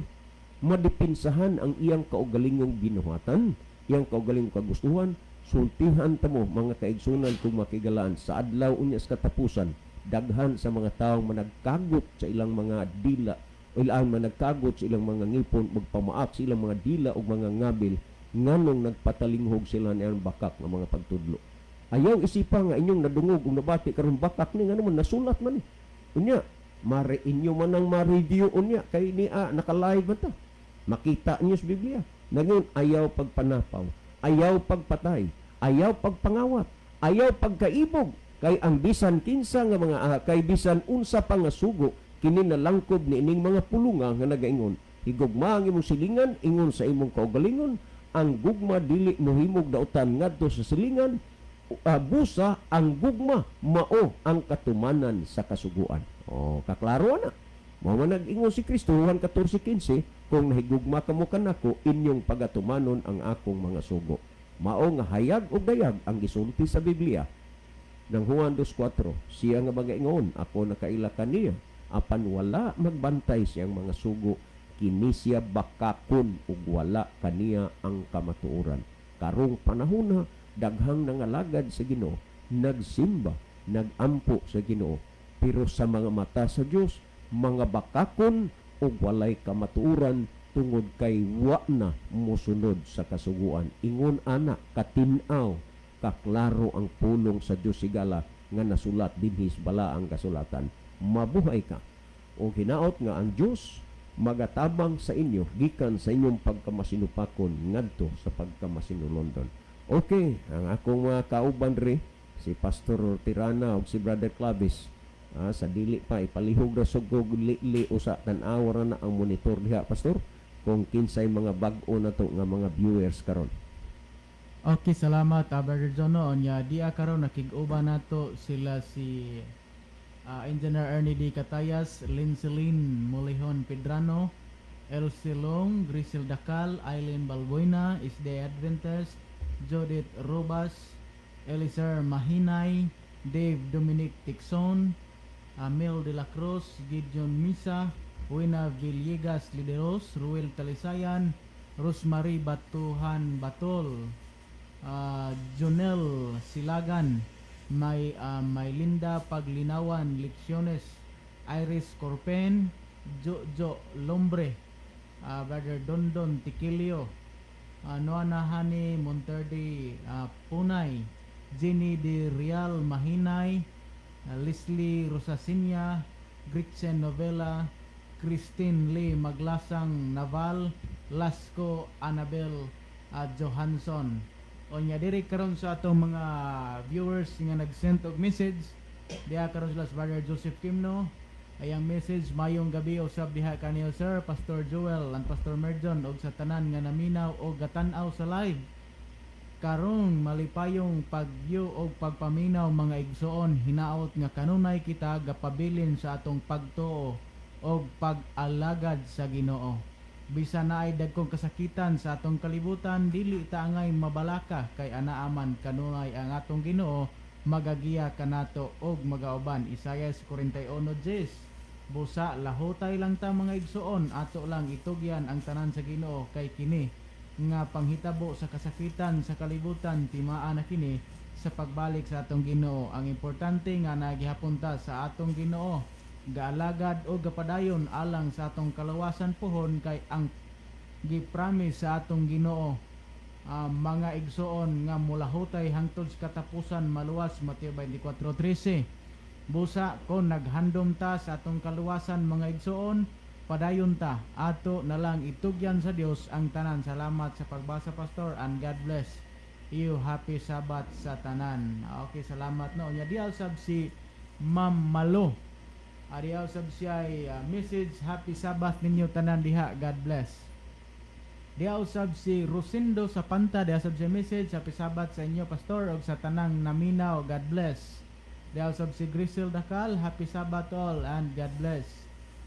madipinsahan ang iyang kaugalingong binuhatan, iyang kaugalingong kagustuhan. Sultihan ta mo, mga kaigsunan kung makigalaan, sa adlaw unya sa katapusan, daghan sa mga taong managkagot sa ilang mga dila o ilang managkagot sa ilang mga ngipon, magpamaak sa ilang mga dila o mga ngabil nganong nagpatalinghog sila niyang bakak ng mga pagtudlo. Ayaw isipa nga inyong nadungog ug nabati karon bakak ni, ngano man nasulat man ni. Unya, mare inyo man ang ma-review unya kay niya naka-live man ta. Makita niyo sa Biblia. Ngayon, ayaw pagpanapaw, ayaw pagpatay, ayaw pagpangawat, ayaw pagkaibog, kay ang bisan kinsa nga mga kay bisan unsa pa nga sugo kini nalangkob ni ining mga pulunga nga nagaingon higugma ang imong silingan ingon sa imong kaugalingon, ang gugma dili mohimog dautan ngadto sa silingan, busa ang gugma mao ang katumanan sa kasuguan. Oh, kaklaro na. Mao man nag-ingon si Kristo Juan 14:15, kung nahigugma kamo kanako, inyong pagatumanon ang akong mga sugo. Mao nga hayag og dayag ang gisulti sa Biblia ng Juan 2:4, siya nga magaingon ako nakaila kaniya apan wala magbantay siyang mga sugo, kini siya bakakon ug wala kaniya ang kamatuoran. Karong panahona, daghang nangalagad sa Ginoo, nagsimba, nagampo sa Ginoo, pero sa mga mata sa Dios mga bakakon ug walay kamatuoran tungod kay wa na mosunod sa kasuguan. Ingon ana katin-aw, Kaklaro ang pulong sa Dios, higala, nga nasulat dinhi sa balaang kasulatan. Mabuhay ka. O hinaot nga ang Dios magatabang sa inyo gikan sa inyong pagkamasinupakon ngadto sa pagkamasinulondon. Okay, ang akong mga kauban ri si Pastor Tirana ug si Brother Clavis. Sa dili pa ipalihog ra sug og li usa, tan-aw ra na ang monitor diha, Pastor, kung kinsay mga bag-o na to nga mga viewers karon. Okay, salamat, Brother Jono. Onya dia karon nakig-uban nato sila si Engineer Ernie D. Catayas, Linceline Mulihon Pedrano, Elsie Long, Grisel Dacal, Eileen Balbuena, Isde Adventist, Judith Robas, Eliezer Mahinay, Dave Dominic Tixon, Amel de la Cruz, Gideon Misa, Wina Villegas Lideros, Ruel Talisayan, Rosemary Batuhan Batol, Jonel Silagan, may Linda Paglinawan Lecciones, Iris Corpen, Jojo Lombre, Brother Dondon Tiquilio, Noana Hani Monterde Punay, Jenny De Real Mahinay, Leslie Rosasinia, Gretchen Novela, Christine Lee Maglasang Naval, Lasco Annabel Johansson. Onya diri karon sa atong mga viewers nga nag-send og message, diha karon sila sa Brother Joseph Kimno. Ayang message, "Mayong gabi usab diha kaniyo, sir, Pastor Joel and Pastor Merjon, og sa tanan nga naminaw og gatan-aw sa live. Karong malipayong pag-view og pagpaminaw, mga igsoon. Hinaot nga kanunay kita gapabilin sa atong pagtuo og pag-alagad sa Ginoo. Bisan naay dagkong kasakitan sa atong kalibutan, dili ta angay mabalaka kay anaaman kanunay ang atong Ginoo magagiya kanato og magauban." Isaias 41:10. Busa lahutay lang ta, mga igsoon, ato lang itugyan ang tanan sa Ginoo kay kini nga panghitabo sa kasakitan sa kalibutan, timaa na kini sa pagbalik sa atong Ginoo. Ang importante nga nagihapon ta sa atong Ginoo, gaalagad o gapadayon alang sa atong kalawasan pohon, kay ang gipromise sa atong Ginoo, mga igsoon, nga mulahutay hangtod sa katapusan, maluwas, Mateo 24:13. Busa kon naghandom ta sa atong kaluwasan, mga igsoon, padayon ta, ato na lang itugyan sa Dios ang tanan. Salamat sa pagbasa, Pastor, and God bless you. Happy Sabbath sa tanan." Okay, salamat, no. Nya diha sab si Ma'am Malo. Diha sab siya ay message, "Happy Sabbath ninyo tanan diha. God bless." Diha usab si Rosendo Sapanta, diha sab siya message, "Happy Sabbath sa inyo, Pastor, ug sa tanang naminaw. God bless." Diha usab si Grisel Dacal, "Happy Sabbath all and God bless."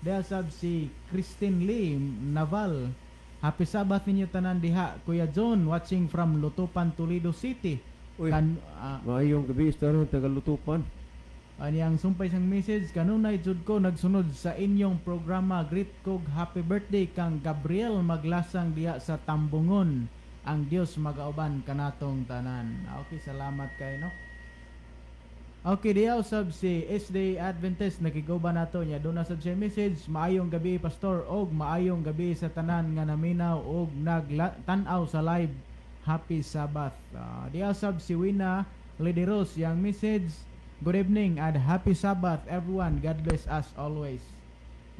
Diha usab si Christine Lee Naval, "Happy Sabbath ninyo tanan diha. Kuya John, watching from Lutupan, Toledo City." Uy. Kan, Maayong gabi sa tanan tagalutupan. Aniyang sumpay sang message, "Kanunay jud ko nagsunod sa inyong programa. Greet kog happy birthday kang Gabriel Maglasang diha sa Tambungon. Ang Dios magauban kanatong tanan." Okay, salamat kay, no. Okay, diha usab si SD Adventist, nakiguban nato niya. Doon na sab siya message, "Maayong gabi, Pastor, og maayong gabi sa tanan nga naminaw og nagtan-aw sa live. Happy Sabbath." Diha sab si Wina Lideros, yang message, "Good evening and happy Sabbath, everyone. God bless us always."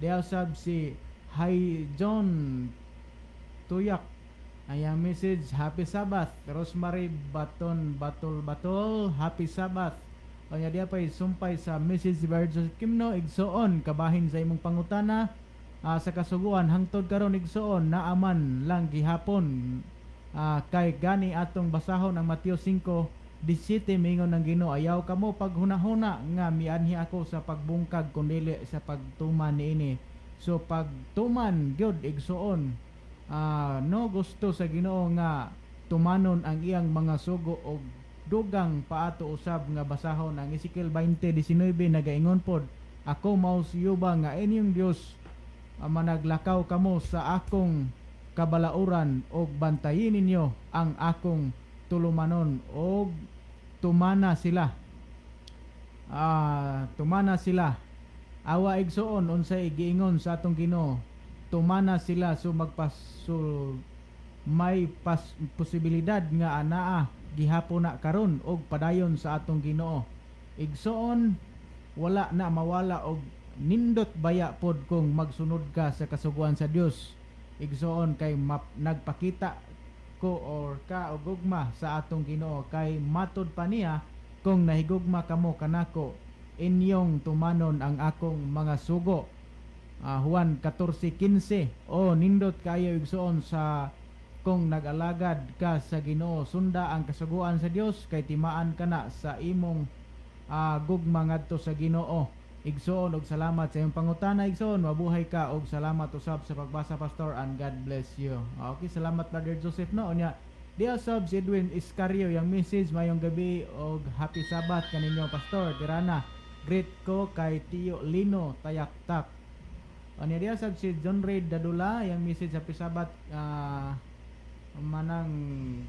Diha sab si Hi John Tuyak. Ayang message, "Happy Sabbath." Rosemary Baton Batol Batol, "Happy Sabbath." Kanya diya pa'y sumpay sa message si Brother Joseph Kimno, "Igsoon, kabahin sa imong pangutana sa kasuguan hangtod karon, igsoon, naaman lang gihapon kay gani atong basahon ang Mateo 5:17, mingon ng Ginoo, 'Ayaw kamo paghunahuna nga mianhi ako sa pagbungkag kundili sa pagtuman niini.'" So pagtuman gyud, igsoon, no, gusto sa Ginoo nga tumanon ang iyang mga sugo. Og dugang paato usab nga basahon ang Ezekiel 20:19, nagaingon pod, "Ako mao si Jehova nga inyong Dios, managlakaw kamo sa akong kabalauran og bantayin ninyo ang akong tulumanon," og tumana sila. Tumana sila. Awa, igsoon, unsay giingon sa atong Ginoo, tumana sila. So magpasul may posibilidad nga anaa gihapon na karon og padayon sa atong Ginoo. Igsoon, wala na mawala og nindot baya pod kung magsunod ka sa kasuguan sa Dios. Igsoon, kay nagpakita ko or ka og gugma sa atong Ginoo, kay matod pa niya, "Kung nahigugma kamo kanako, inyong tumanon ang akong mga sugo." Juan 14:15. O nindot kayo, igsoon, sa kung nag-alagad ka sa Ginoo, sunda ang kasuguan sa Dios kay timaan ka na sa imong gugma ngadto sa Ginoo. Igsoon, og salamat sa imong pangutana, igsoon. Mabuhay ka og salamat usab sa pagbasa, pastor, and God bless you. Okay, salamat, Brother Joseph, no. Unya diha sab si Edwin Iscario, yang message, "Mayong gabi og happy Sabbath kaninyo, Pastor Tirana. Greet ko kay Tio Lino Tayaktak." Unya diha sab si John Ray Dadula, yang message, "Happy Sabbath, Manang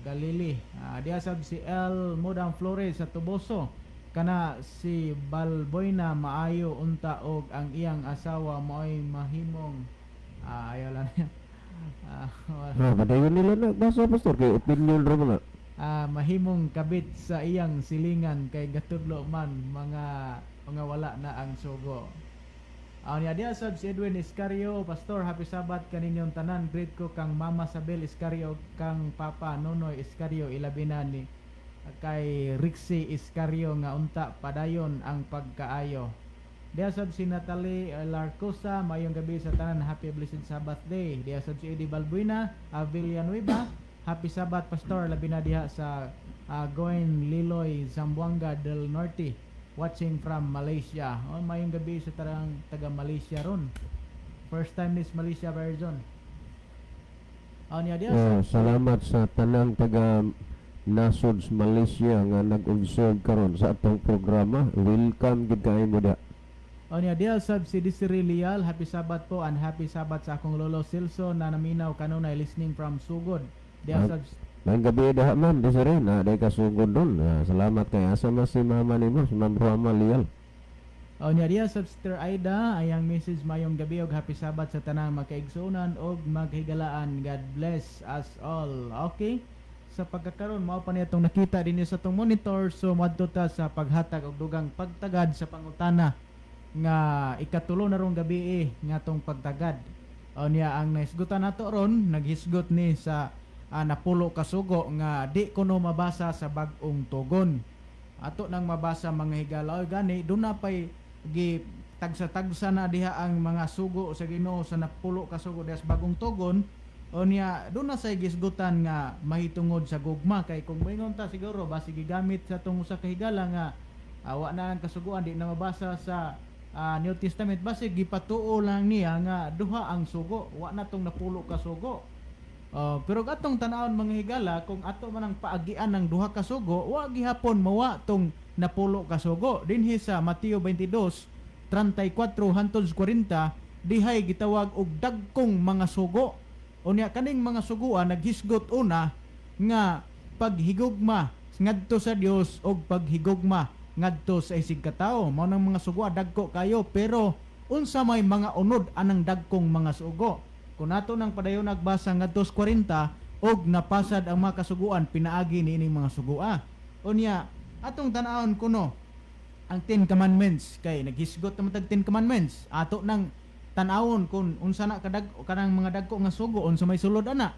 Galili." Diha sab si El Mudang Flores sa Tuboso, "Kana si Balboyna maayo unta og ang iyang asawa maoy mahimong," ayaw lang niya. Padayon nila na basa, pastor, kay opinion ra man na. Mahimong kabit sa iyang silingan kay gatudlo man mga wala na ang sugo. Niya diha sab si Edwin Iscario, "Pastor, happy Sabbath kaninyong tanan. Greet ko kang Mama Sabel Iscario, kang Papa Nonoy Iscario, ilabi na ni kay Rixie Iscario nga unta padayon ang pagkaayo." Diha sab si Natalie Larcosa, "Mayong gabi sa tanan, happy blessed Sabbath day." Diha sab si Eddie Balbuena, Villanueva, "Happy Sabbath, Pastor, labi na diha sa Goen Liloy, Zamboanga del Norte, watching from Malaysia." Oh, mayong gabi sa tarang taga Malaysia ron. First time this Malaysia version. Oh, niya diha Oh, salamat sa tanang taga nasod sa Malaysia nga nag-observe karon sa atong programa. Welcome gid kaayo mo da. O niya diha sab si Desiree Lial, "Happy Sabbath po and happy Sabbath sa akong lolo Silso na naminaw kanunay, listening from Sugod." Diha sab Maayong gabi daha, ma'am Desiree, na day ka sugod doon. Salamat kay asa man si mama nimo, si Ma'am Roma Lial. O niya diha sab Sister Aida, ayang message, "Mayong gabi og happy Sabbath sa tanang makaigsuonan og maghigalaan. God bless us all." Okay. Sa pagkakaron, mao pa niya itong nakita dinhi sa atong monitor, so moadto ta sa paghatag og dugang pagtagad sa pangutana nga ikatulo na rong gabi eh, nga tong pagtagad. O niya ang nahisgutan nato ron, naghisgot ni sa napulo kasugo nga di kuno mabasa sa Bag-ong Tugon. Ato nang mabasa, mga higala. Oy gani duna pay gi tagsa-tagsa na diha ang mga sugo sa Ginoo sa napulo ka sugo diha sa Bagong Tugon. O niya doon na say gisgutan nga mahitungod sa gugma, kay kung moingon ta siguro basi gigamit sa tong usa ka higala nga awa na ang kasuguan di na mabasa sa New Testament, basi gipatuo lang niya nga duha ang sugo, wa na tong napulo ka sugo. Pero atong tan-awon, mga higala, kung ato man ang paagian ng duha ka sugo, wa gihapon mawa tong napulo ka sugo. Dinhi sa Mateo 22:34 hantod 40, dihay gitawag og dagkong mga sugo. Unya kaning mga suguan naghisgot una nga paghigugma ngadto sa Dios og paghigugma ngadto sa isig katawo. Mao nang mga sugoa dagko kayo, pero unsa may mga unod anang dagkong mga sugo? Kung nato nang padayon nagbasa ngadto sa 40, og napasad ang mga kasuguan pinaagi niining mga sugua. Unya atong tan-awon kuno ang Ten Commandments, kay naghisgot naman tag Ten Commandments. Ato nang tan-awon kung unsa na kadag kanang mga dagko nga sugo, unsa may sulod ana.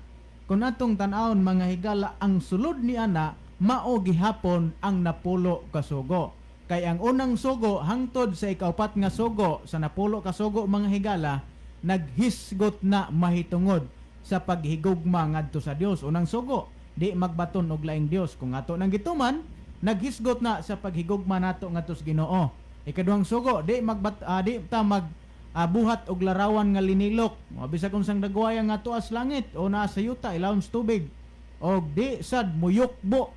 Kung atong tan-awon, mga higala, ang sulod ni ana mao gihapon ang napulo ka sugo, kay ang unang sugo hangtod sa ikaupat nga sugo sa napulo ka sugo, mga higala, naghisgot na mahitungod sa paghigugma ngadto sa Dios. Unang sugo, di magbaton og laing dios. Kung ato nang gituman, naghisgot na sa paghigugma nato ngadto sa Ginoo. Ikaduhang sugo, di ta mag buhat og larawan nga linilok o bisag unsang dagwaya nga tuas langit o naa sa yuta, ilawom sa tubig. Og di sad muyukbo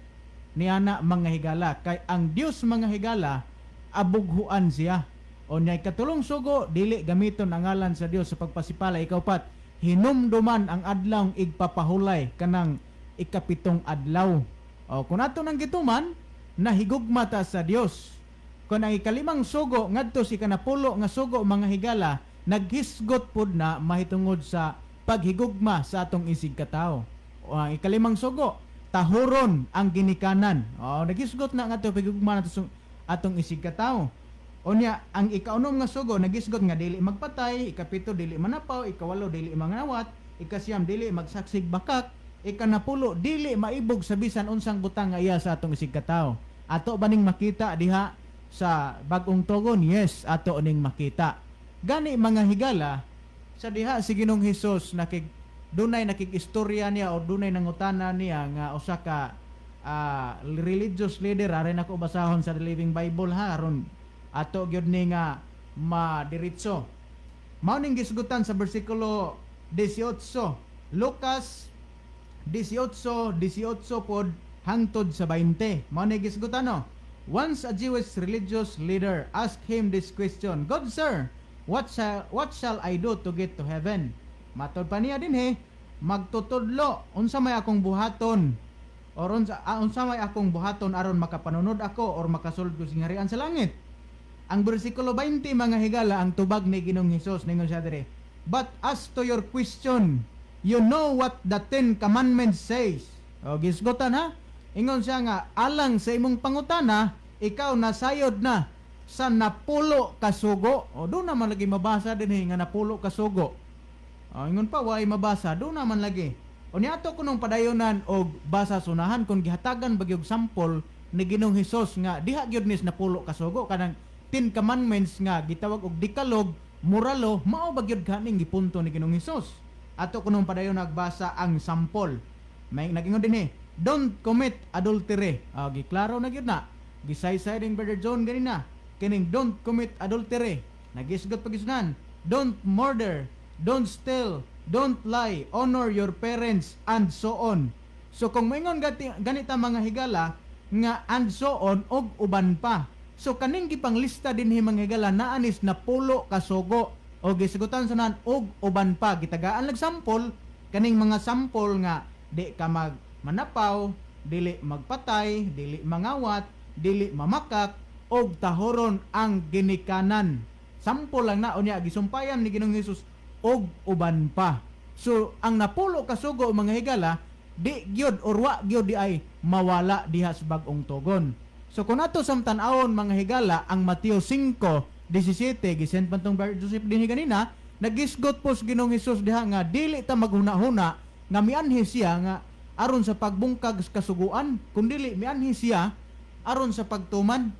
ni ana, mga higala, kay ang Dios, mga higala, abughuan siya. O niya ikatulong sugo, dili gamiton ang ngalan sa Dios sa pagpasipala. Ikaupat, hinumduman ang adlaw igpapahulay, kanang ikapitong adlaw. O kung ato nang gituman, nahigugma ta sa Dios. Kung ang ikalimang sugo ngadto si kanapulo nga sugo, mga higala, naghisgot pud na mahitungod sa paghigugma sa atong isig katawo. O ang ikalimang sugo, Tahuron ang ginikanan. Oh, nagisgot na nga to pigugma nato atong isig katawo. Unya ang ikaunom nga sugo nagisgot nga dili magpatay, ikapito dili manapaw, ikawalo dili mangawat, 9 dili magsaksig bakak, 10 dili maibog sa bisan unsang butang nga iya sa atong isig katawo. Ato ba ning makita diha sa Bag-ong Tugon? Yes, ato ning makita. Gani, mga higala, sa diha si Ginoong Hesus nakig dunay nakig-istorya niya o dunay nangutana niya nga usa ka religious leader. Ari nako basahon sa The Living Bible ha, aron ato gyud ni nga madiretso. Mao ning gisgutan sa bersikulo 18, Lucas 18, 18 pod hangtod sa 20. Mao ni gisgutan, no? Once a Jewish religious leader asked him this question, "Good sir, what shall I do to get to heaven?" Matod pa niya dinhi, "Magtutudlo, unsa may akong buhaton or unsa may akong buhaton aron makapanunod ako or makasulod ko sa gingharian sa langit?" Ang bersikulo 20, mga higala, ang tubag ni Ginoong Hesus, ningon siya dire, "But as to your question, you know what the Ten Commandments says." O, gisgutan ha. Ingon siya nga, alang sa imong pangutana, ikaw nasayod na sa 10 ka sugo. O, duna man lagi mabasa dinhi nga 10 ka sugo. O, ingon pa, way mabasa, duna man lagi. O niato kunong padayonan og basa sunahan kung gihatagan ba gyud sampol ni Ginoong Hesus nga diha gyud nis 10 ka sugo, kanang Ten Commandments nga gitawag og Decalogue, moralo, mao ba gyud kaning gipunto ni Ginoong Hesus? Ato kunong padayon nagbasa ang sampol. May nagingon dinhi, "Don't commit adultery." Ah, giklaro na gyud na. Gisaysay din Brother John ganina. Kining don't commit adultery. Nagisgot pagisunan. "Don't murder, don't steal, don't lie, honor your parents, and so on." So kung moingon ganita, mga higala, nga and so on og uban pa. So kaning gipanglista dinhi, mga higala, naa nis 10 ka sugo o gisgutan sunan og uban pa, gitagaan lag sampol kaning mga sampol nga di ka mag manapaw, dili magpatay, dili mangawat, dili mamakak og tahoron ang ginikanan. Sampol lang na. Unya gisumpayan ni Ginoong Hesus og uban pa. So ang 10 ka sugo, mga higala, di gyud or wa gyud di ay mawala diha sa Bag-ong Tugon. So kung ato samtan-awon, mga higala, ang Mateo 5:17, gisend pa tong Brother Joseph dinhi ganina, nagisgot po sa Ginoong Hesus diha nga dili ta maghuna-huna nga mianhi siya nga aron sa pagbungkag sa kasuguan, kundili mianhi siya aron sa pagtuman.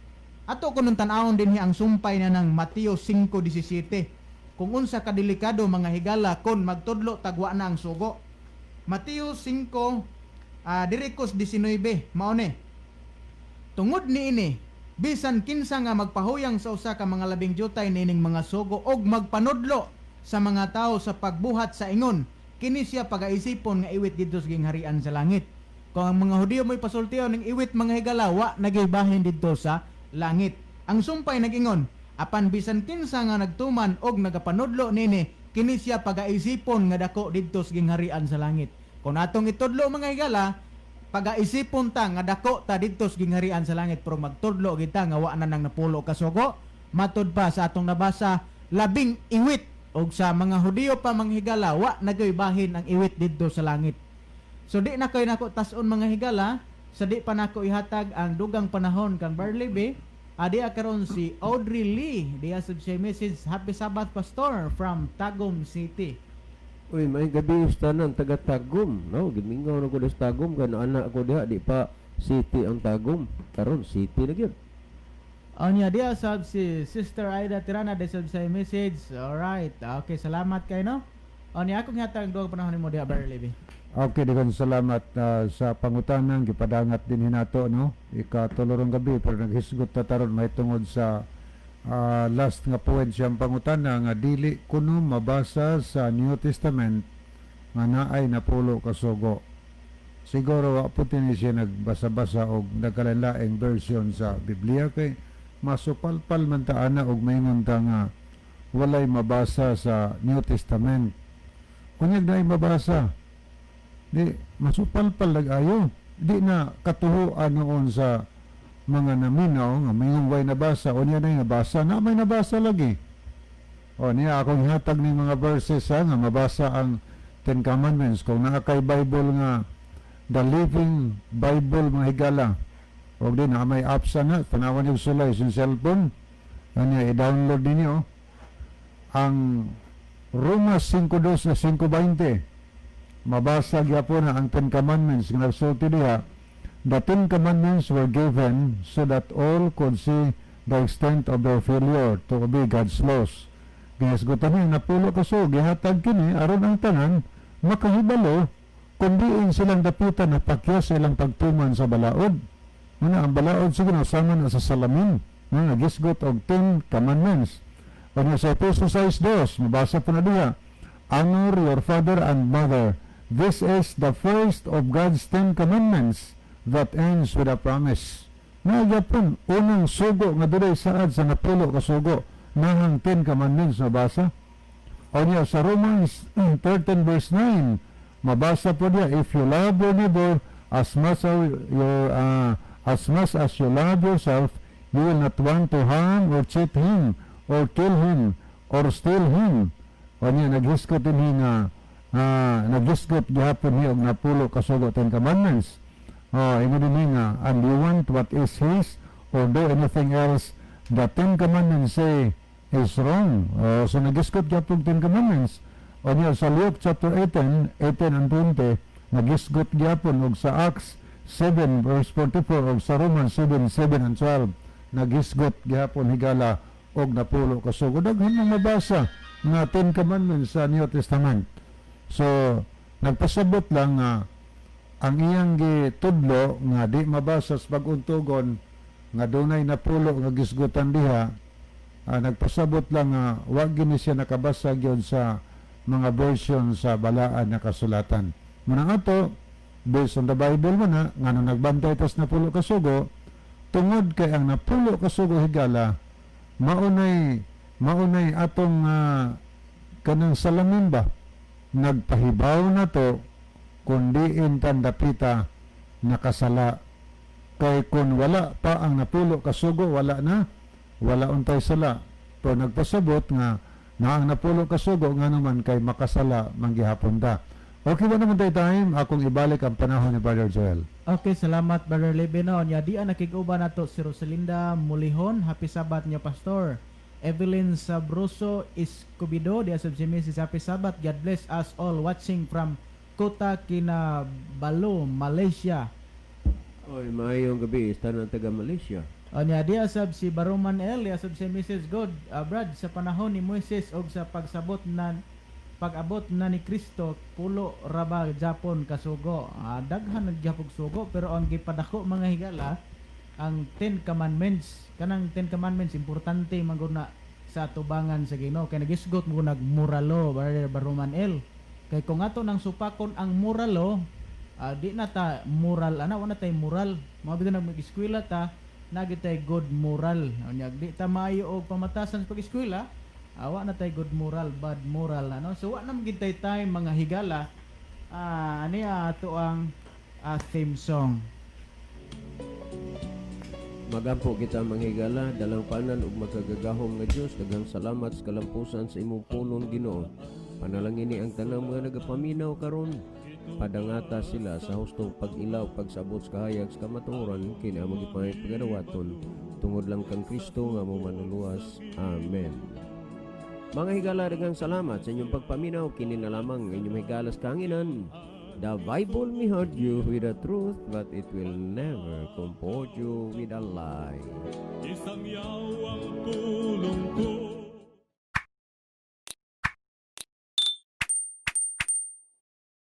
Ato kunong tan-awon dinhi ang sumpay na ng Mateo 5:17. Kung unsa kadelikado, mga higala, kon magtudlo tagwa na ang sugo. Mateo 5 diri kos 19, mao ni. "Tungod niini, bisan kinsa nga magpahuyang sa usa ka mga labing jutay niining mga sugo og magpanudlo sa mga tawo sa pagbuhat sa ingon, kini siya pagaisipon nga iwit didto sa gingharian sa langit." Kung ang mga Hudiyo mo'y pasultiyon ning iwit, mga higala, wa nagibahin didto sa langit. Ang sumpay nagingon, "Apan bisan kinsa nga nagtuman og nagapanudlo nini, kini siya pagaisipon nga dako didto sa gingharian sa langit. Kung atong itudlo, mga higala, pagaisipon ta nga dako ta didto sa gingharian sa langit, pero magtudlo kita nga wa na nang 10 ka sugo. Matud pa sa atong nabasa, labing iwit, og sa mga Hudiyo pa, mga higala, wa nagoy bahin ang iwit didto sa langit. So di na koy nako tas-on, mga higala, sa di pa nako ihatag ang dugang panahon kang Barley B. Adi karon si Audrey Lee diya sa siya message, "Happy Sabbath, Pastor, from Tagum City." Uy, may gabi tanan taga Tagum, no? Gimingaw na ko sa Tagum kay anak ko diha, di pa city ang Tagum. Karon city na gyud. Onya diya sab si Sister Aida Tirana de sab sa message. Alright. Okay, salamat kay, no. Onya akong hatag dugang panahon nimo diha, Barley B. Okay, daghang salamat sa pangutanang gipadangat din hinato, no. Ikatulo rong gabi pero naghisgot ta taron mahitungod sa last nga point siyang pangutana nga dili kuno mabasa sa New Testament nga naay 10 ka sugo. Siguro wa po tini siya nagbasa-basa og nagkalain version sa Biblia kay masupalpal man ta ana og maingon ta nga walay mabasa sa New Testament. Kunyag naay mabasa, di masupalpal lag-ayo. Di na katuhuan noon sa mga naminaw nga mayong way nabasa o niya na nabasa na may nabasa lagi. O niya akong hatag ni mga verses ha, nga mabasa ang Ten Commandments kung naa kay Bible nga The Living Bible, mga higala. Og di na may apps na, tanawan yung sulay sa cellphone. Kanya i-download ninyo ang Roma 5.2 na 5.20. Mabasa gyapon na ang Ten Commandments nga nagsulti diha, "The Ten Commandments were given so that all could see the extent of their failure to obey God's laws." Gihisgutan niya napulo ka sugo, gihatag kini aron ang tanan makahibalo kung diin silang dapitan na pakyas sa ilang pagtuman sa balaod. Muna ang balaod sa Ginoo sama na sa salamin nga nagisgot og Ten Commandments. Kanya sa Efeso 6.2, mabasa po na diha, "Honor your father and mother. This is the first of God's Ten Commandments that ends with a promise." Na gyapon, unang sugo nga dunay saad sa napulo ka sugo, nahang Ten Commandments nabasa. O niya sa Romans 13 verse 9, mabasa po niya, "If you love your neighbor as much as you love yourself, you will not want to harm or cheat him or kill him or steal him." O niya, naghisgot din nga naghisgot gihapon ni og napulo ka sugo, Ten Commandments. Oh, ingon din nga, "And you want what is his or do anything else the Ten Commandments say is wrong." Oh, so nagisgot gyapon Ten Commandments. O niya sa Luke chapter 18, 18 and 20, nagisgot gyapon, og sa Acts 7 verse 44 og sa Romans 7, 7 and 12, nagisgot gyapon, higala, og napulo ka sugo. Daghan mong mabasa nga Ten Commandments sa New Testament. So, nagpasabot lang nga ang iyang gitudlo nga di mabasa sa bag-ong tugon nga dunay napulo nga gisgutan diha, nagpasabot lang nga wa gini siya nakabasa gyud sa mga version sa balaan na kasulatan. Muna ato, based on the Bible man na, nga nung nagbantay tas napulo ka sugo, tungod kay ang napulo ka sugo, higala, maunay maunay atong kanang salamin ba, nagpahibaw na to kung diin tandapita nakasala, kay kung wala pa ang napulo ka sugo, wala na, wala untay sala. Pero nagpasabot nga na ang napulo ka sugo nga naman kay makasala manggihapon ta. Okay ba naman tayo time akong ibalik ang panahon ni Brother Joel. Okay, salamat, Brother Lebeno. Nya di nakig-uban nato si Rosalinda Mulihon. Happy Sabbath niya, Pastor. Evelyn Sabroso Escobedo, di asab si Mrs. Happy Sabbath. God bless us all watching from Kota Kinabalu, Malaysia. Oy, maayong gabi, tanan taga Malaysia. Nya di asab si Baroman L, di asab si Mrs. God. Brad, sa panahon ni Moises og sa pagsabot na pag-abot na ni Kristo, pulo raba Japon kasugo? Daghan nagyapog sugo, pero ang gipadako, mga higala, ang Ten Commandments. Kanang Ten Commandments importante man gud na sa atubangan sa Ginoo kay nagisgot mo nag moralo, Brother Baroman L. Kay kung ato nang supakon ang moralo, di na ta moral ana, wala tay moral. Mao bitaw nag mag-eskwela ta, nagi tay good moral. Unya di ta maayo og pamatasan sa pag-eskwela, awa na tay good moral, bad moral ano. So wa na man gid tay time, mga higala. Ani ato ang theme song. Magampo kita, mga higala. Dalangpanan ug makagagahom nga Dios, daghang salamat sa kalampusan sa imong pulong, Ginoo. Panalangini ang tanang mga nagapaminaw karon. Padangata sila sa hustong pag-ilaw, pagsabot sa kahayag sa kamatuoran, kini among gipangadawaton tungod lang kang Kristo nga among manluluwas. Amen. Mga higala, daghang salamat sa inyong pagpaminaw. Kini na lamang ang inyong higalas kanginan. The Bible may hurt you with the truth, but it will never comfort you with a lie. Isang yawang tulong ko.